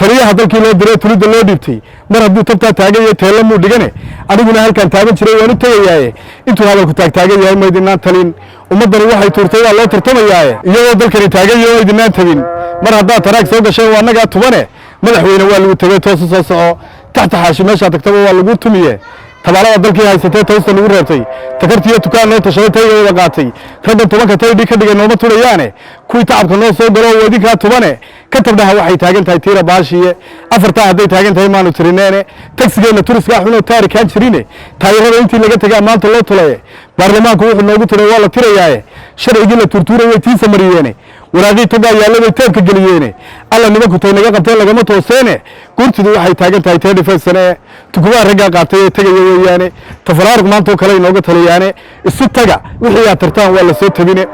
Taliyaha dalkii loo diray, tulidda loo dhiibtay, mar hadduu tabtaa taagan yahay, teella muu dhigane. Aniguna halkaan taagan jiray waan u tegayaaye. Intuu hadalku taagtaagan yahay, maydinaan talin. Ummaddani waxay tuurtay waa loo tartamayaaye. Iyadoo dalkani taagan yahay oo idinaan tabin, mar haddaad taraag soo gasheen, waa annagaa tubane. Madaxweyne, waa lagu tegey, toosu soo soco. Taxta xaashi meeshaa tagtaba waa lagu tumiye. Tabaalada dalkii haysatee toosta lagu reebtay, takartiyo tukaan noo tashaday, tayga wada qaatay. Raggan 10-ka taydhii ka dhigay nooma turayaane. Kuwii tacabka noo soo galo waa idinkaa tubane. Ka tabdhaha waxay taagan tahay tiira baashiye. Afartaa hadday taagan tahay, maanu tirineene. Tagsigeenna turiskaa xunoo taarikaan jirine. Taayirada intii laga tegaa maanta loo tulaye. Baarlamaanku wuxuu noogu turay waa la tirayaaye. Sharcigii la tuurtuurayay tiisa mariyeene. Waraaqii togaa yaalla bay teebka geliyeene. Alla, nimanku tay naga qabteen lagama tooseene. Gurtidu waxay taagan tahay 35 sane. Tukubaha raggaa qaatay ee tegaya weeyaane. Tafaraaruq maantoo kale inooga taliyaane. Isu taga, wixii aad tartaan waa la soo tabine.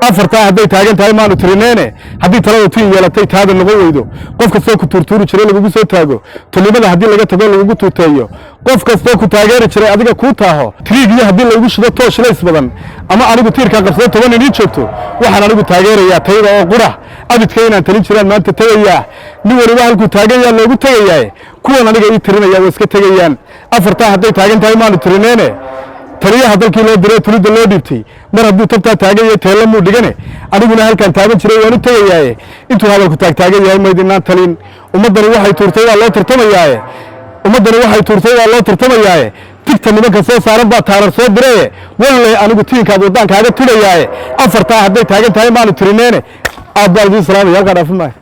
Afartaa hadday taagan tahay, maanu tirineene. Haddii talada tiin yeelatay taada noqon weydo, qof kastoo ku tuurtuuri jiray lagugu soo taago, tulimada haddii laga tago lagugu tuuteeyo, qof kastoo ku taageeri jiray adiga kuu taaho, triigiyo haddii lagu shido toosh lays badan, ama anigu tiirkaa qabsado 10 inii joogto, waxaan anigu taageerayaa tayada oo qura. Abidka inaan talin jiraan maanta tegayaa. Nin waliba halkuu taagan yaa loogu tegayaaye. Kuwan aniga ii tirinaya waa iska tegayaan. Afartaa hadday taagan tahay, maanu tirineene. Taliyaha dalkii loo diray, tulidda loo dhiibtay, mar hadduu tabtaa taagan yahay, teella muu dhigane. Aniguna halkaan taagan jiray waan u tegayaaye. Intuu hadalku taagtaagan yahay, maydinaan talin. Ummaddani waxay tuurtay waa loo tartamayaaye. Ummaddani waxay tuurtay waa loo tartamayaaye. Tigta nimanka soo saaran baa taarar soo diraye. Wallay anigu tiinkaad waddaan kaaga tudhayaaye. Afartaa hadday taagan tahay, maanu tirineene. Aad baan idiin salaamaya, halkaa dhaafin maayo.